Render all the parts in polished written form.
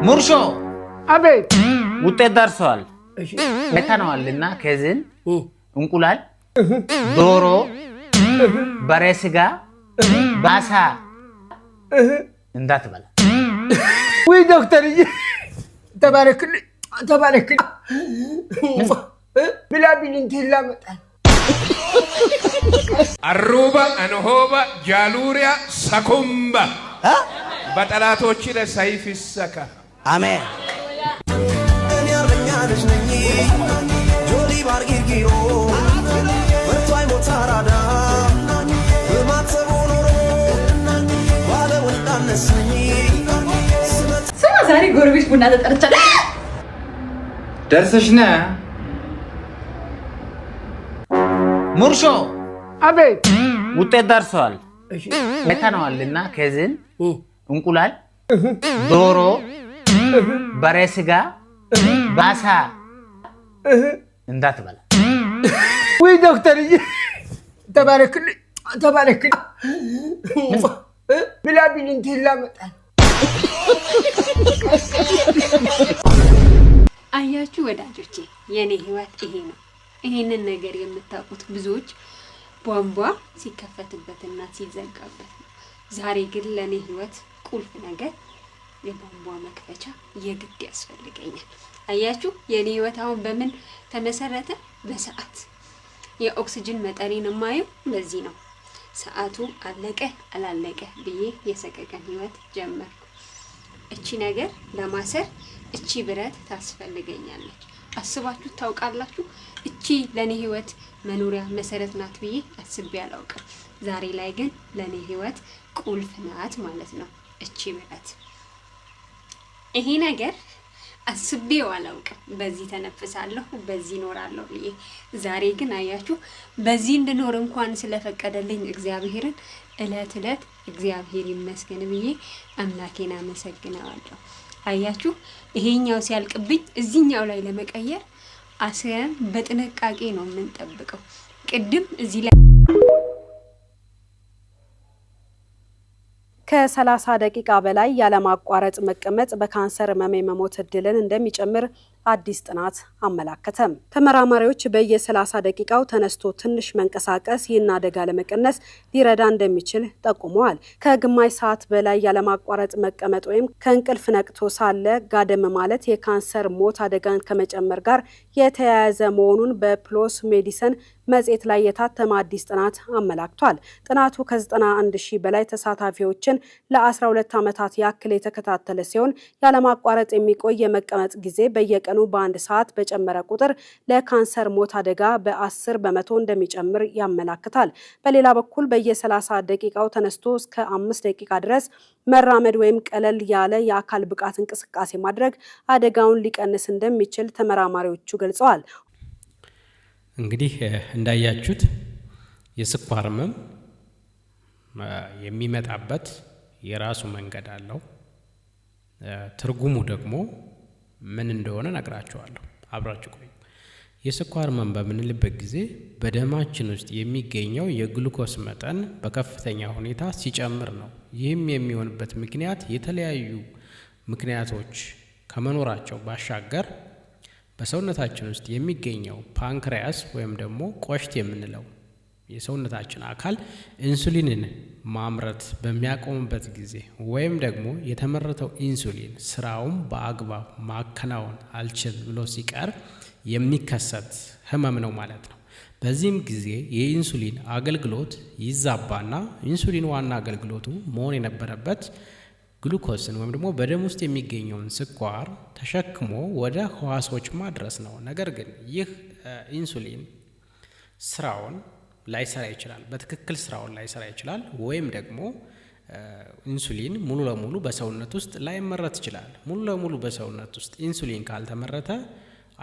ሙርሾ። አቤት። ውጤት ደርሰዋል። አይተነዋልና ከዝን እንቁላል፣ ዶሮ፣ በሬ ስጋ፣ ባሳ እንዳትበላ። ውይ ዶክተርዬ፣ ተባረክልኝ፣ ተባረክልኝ። ብላ ቢል እንትን ላመጣል። አሩባ አንሆባ ጃሉሪያ ሰኩምባ፣ በጠላቶች ላይ ሰይፍ ይሰካ። አሜን። እኔ አርበኛ ልጅ ነኝ፣ ጆሊ ባርጊርጊሮ ፈርቶ አይሞት አራዳ በማተቡ ኖሮ ባለወልድ አነሰኝ። ስማ፣ ዛሬ ጎረቤት ቡና ተጠርቻለሁ። ደርሰሽ ነ። ሙርሾ። አቤት። ውጤት ደርሰዋል። አይተነዋልና ከዝን እንቁላል፣ ዶሮ፣ በሬ ስጋ፣ ባሳ እንዳትበላ። ውይ ዶክተርዬ፣ ተባረክልኝ፣ ተባረክልኝ። ብላ ቢል እንትን ላመጣል። አያችሁ ወዳጆቼ፣ የኔ ህይወት ይሄ ነው። ይሄንን ነገር የምታውቁት ብዙዎች ቧንቧ ሲከፈትበትና ሲዘጋበት ነው። ዛሬ ግን ለእኔ ህይወት ቁልፍ ነገር የቧንቧ መክፈቻ የግድ ያስፈልገኛል። አያችሁ፣ የኔ ህይወት አሁን በምን ተመሰረተ? በሰዓት። የኦክስጅን መጠኔን የማየው በዚህ ነው። ሰዓቱ አለቀ አላለቀ ብዬ የሰቀቀን ህይወት ጀመርኩ። እቺ ነገር ለማሰር እቺ ብረት ታስፈልገኛለች። አስባችሁ ታውቃላችሁ? እቺ ለእኔ ህይወት መኖሪያ መሰረት ናት ብዬ አስቤ አላውቅም። ዛሬ ላይ ግን ለእኔ ህይወት ቁልፍ ናት ማለት ነው እቺ ብረት። ይሄ ነገር አስቤው አላውቅም። በዚህ ተነፍሳለሁ፣ በዚህ እኖራለሁ ብዬ። ዛሬ ግን አያችሁ፣ በዚህ እንድኖር እንኳን ስለፈቀደልኝ እግዚአብሔርን እለት እለት እግዚአብሔር ይመስገን ብዬ አምላኬን አመሰግነዋለሁ። አያችሁ፣ ይሄኛው ሲያልቅብኝ እዚህኛው ላይ ለመቀየር አስረን በጥንቃቄ ነው የምንጠብቀው። ቅድም እዚህ ላይ ከ30 ደቂቃ በላይ ያለማቋረጥ መቀመጥ በካንሰር ህመም የመሞት እድልን እንደሚጨምር አዲስ ጥናት አመላከተም። ተመራማሪዎች በየ30 ደቂቃው ተነስቶ ትንሽ መንቀሳቀስ ይህን አደጋ ለመቀነስ ሊረዳ እንደሚችል ጠቁመዋል። ከግማሽ ሰዓት በላይ ያለማቋረጥ መቀመጥ ወይም ከእንቅልፍ ነቅቶ ሳለ ጋደም ማለት የካንሰር ሞት አደጋን ከመጨመር ጋር የተያያዘ መሆኑን በ PLOS Medicine መጽሔት ላይ የታተመ አዲስ ጥናት አመላክቷል። ጥናቱ ከ91 ሺህ በላይ ተሳታፊዎችን ለ12 ዓመታት ያክል የተከታተለ ሲሆን፣ ያለማቋረጥ የሚቆይ የመቀመጥ ጊዜ በየቀኑ በአንድ ሰዓት በጨመረ ቁጥር ለካንሰር ሞት አደጋ በ10% እንደሚጨምር ያመላክታል። በሌላ በኩል በየ30 ደቂቃው ተነስቶ እስከ 5 ደቂቃ ድረስ መራመድ ወይም ቀለል ያለ የአካል ብቃት እንቅስቃሴ ማድረግ አደጋውን ሊቀንስ እንደሚችል ተመራማሪዎቹ ገልጸዋል። እንግዲህ እንዳያችሁት የስኳር ህመም የሚመጣበት የራሱ መንገድ አለው። ትርጉሙ ደግሞ ምን እንደሆነ ነግራችኋለሁ። አብራችሁ ቆዩ። የስኳር ህመም በምንልበት ጊዜ በደማችን ውስጥ የሚገኘው የግሉኮስ መጠን በከፍተኛ ሁኔታ ሲጨምር ነው። ይህም የሚሆንበት ምክንያት የተለያዩ ምክንያቶች ከመኖራቸው ባሻገር በሰውነታችን ውስጥ የሚገኘው pancreas ወይም ደግሞ ቆሽት የምንለው የሰውነታችን አካል ኢንሱሊንን ማምረት በሚያቆምበት ጊዜ ወይም ደግሞ የተመረተው ኢንሱሊን ስራውን በአግባብ ማከናወን አልችል ብሎ ሲቀር የሚከሰት ህመም ነው ማለት ነው። በዚህም ጊዜ የኢንሱሊን አገልግሎት ይዛባና ኢንሱሊን ዋና አገልግሎቱ መሆን የነበረበት ግሉኮስን ወይም ደግሞ በደም ውስጥ የሚገኘውን ስኳር ተሸክሞ ወደ ህዋሶች ማድረስ ነው። ነገር ግን ይህ ኢንሱሊን ስራውን ላይሰራ ይችላል። በትክክል ስራውን ላይሰራ ይችላል። ወይም ደግሞ ኢንሱሊን ሙሉ ለሙሉ በሰውነት ውስጥ ላይመረት ይችላል። ሙሉ ለሙሉ በሰውነት ውስጥ ኢንሱሊን ካልተመረተ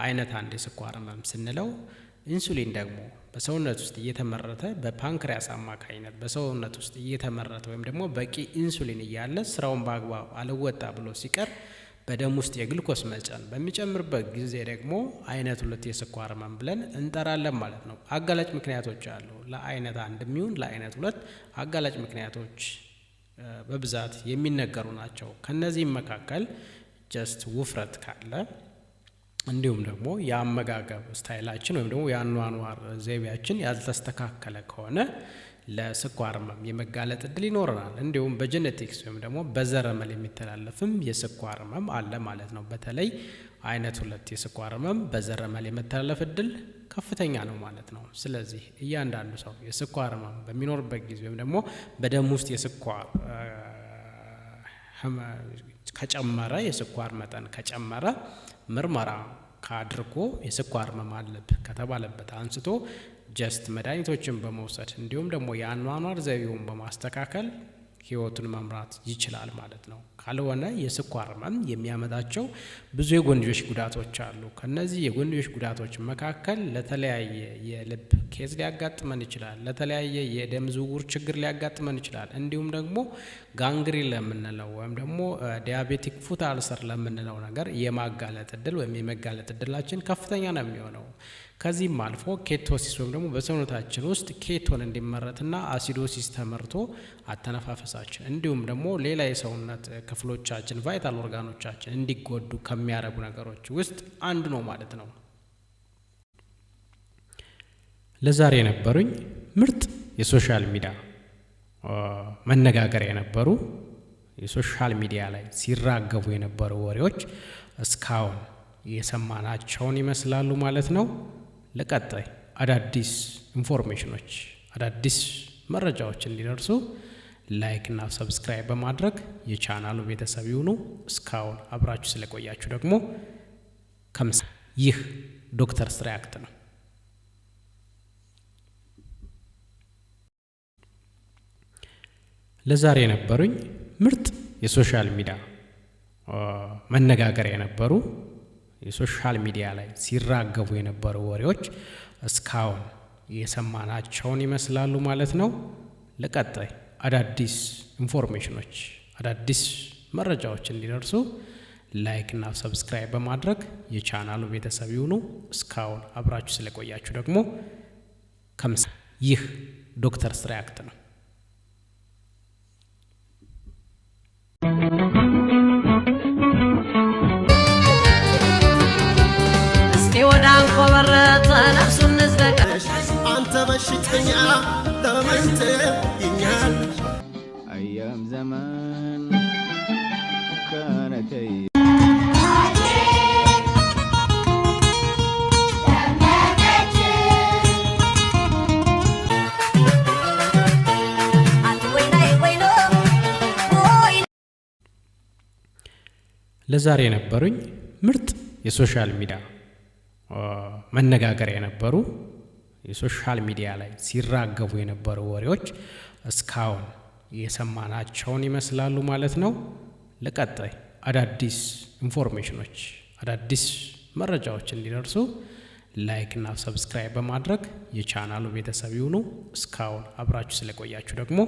አይነት አንድ የስኳር ህመም ስንለው፣ ኢንሱሊን ደግሞ በሰውነት ውስጥ እየተመረተ በ pancreas አማካኝነት በሰውነት ውስጥ እየተመረተ ወይም ደግሞ በቂ ኢንሱሊን እያለ ስራውን በአግባብ አልወጣ ብሎ ሲቀር በደም ውስጥ የግሉኮስ መጠን በሚጨምርበት ጊዜ ደግሞ አይነት ሁለት የስኳር ህመም ብለን እንጠራለን ማለት ነው። አጋላጭ ምክንያቶች አሉ። ለአይነት አንድ የሚሆን ለአይነት ሁለት አጋላጭ ምክንያቶች በብዛት የሚነገሩ ናቸው። ከነዚህም መካከል Just ውፍረት ካለ፣ እንዲሁም ደግሞ የአመጋገብ style ኣችን ወይም ደግሞ የአኗኗር ዘይቤያችን ያልተስተካከለ ከሆነ ለስኳር ህመም የመጋለጥ እድል ይኖረናል። እንዲሁም በ genetics ወይም ደግሞ በዘረመል የሚተላለፍም የስኳር ህመም አለ ማለት ነው። በተለይ አይነት 2 የስኳር ህመም በዘረመል የመተላለፍ እድል ከፍተኛ ነው ማለት ነው። ስለዚህ እያንዳንዱ ሰው የስኳር ህመም በሚኖርበት ጊዜ ወይም ደግሞ በደም ውስጥ የስኳር ከጨመረ፣ የስኳር መጠን ከጨመረ፣ ምርመራ ካድርጎ የስኳር ህመም አለብህ ከተባለበት አንስቶ just መድኃኒቶችን በመውሰድ እንዲሁም ደግሞ የአኗኗር ዘይቤውን በማስተካከል ህይወቱን መምራት ይችላል ማለት ነው። ካልሆነ የስኳር ህመም የሚያመጣቸው ብዙ የጎንዮሽ ጉዳቶች አሉ። ከነዚህ የጎንዮሽ ጉዳቶች መካከል ለተለያየ የልብ case ሊያጋጥመን ይችላል። ለተለያየ የደም ዝውውር ችግር ሊያጋጥመን ይችላል። እንዲሁም ደግሞ gangrene ለምንለው ወይም ደግሞ diabetic foot ulcer ለምንለው ነገር የማጋለጥ እድል ወይም የመጋለጥ እድላችን ከፍተኛ ነው የሚሆነው። ከዚህም አልፎ ketosis ወይም ደግሞ በሰውነታችን ውስጥ ketone እንዲመረትና acidosis ተመርቶ አተነፋፈሳችን እንዲሁም ደግሞ ሌላ የሰውነት ክፍሎቻችን፣ vital organ ኦቻችን እንዲጎዱ ከሚያደርጉ ነገሮች ውስጥ አንዱ ነው ማለት ነው። ለዛሬ የነበሩኝ ምርጥ የ social media መነጋገሪያ የነበሩ፣ የ social media ላይ ሲራገቡ የነበሩ ወሬዎች እስካሁን የሰማናቸውን ይመስላሉ ማለት ነው። ለቀጣይ አዳዲስ information ኦች፣ አዳዲስ መረጃዎች እንዲደርሱ like እና subscribe በማድረግ የቻናሉ ቤተሰብ ይሁኑ። እስካሁን አብራችሁ ስለቆያችሁ ደግሞ ከምስ ይህ Doctors React ነው። ለዛሬ የነበሩኝ ምርጥ የ social media መነጋገሪያ የነበሩ፣ የ social media ላይ ሲራገቡ የነበሩ ወሬዎች እስካሁን የሰማናቸውን ይመስላሉ ማለት ነው። ለቀጣይ አዳዲስ information ኦች፣ አዳዲስ መረጃዎች እንዲደርሱ like እና subscribe በማድረግ የቻናሉ ቤተሰብ ይሁኑ። እስካሁን አብራችሁ ስለቆያችሁ ደግሞ ከምስ ይህ Doctors React ነው። እስቲ ወደ አንኮበር ተነሱን እንዝለቅ። አንተ በሽተኛ ተመኝተኸኛል። أيام زمان كانت هي ለዛሬ የነበሩኝ ምርጥ የ social media መነጋገሪያ የነበሩ፣ የ social media ላይ ሲራገቡ የነበሩ ወሬዎች እስካሁን የሰማናቸውን ይመስላሉ ማለት ነው። ለቀጣይ አዳዲስ information ኦች፣ አዳዲስ መረጃዎች እንዲደርሱ like እና subscribe በማድረግ የቻናሉ ቤተሰብ ይሁኑ። እስካሁን አብራችሁ ስለቆያችሁ ደግሞ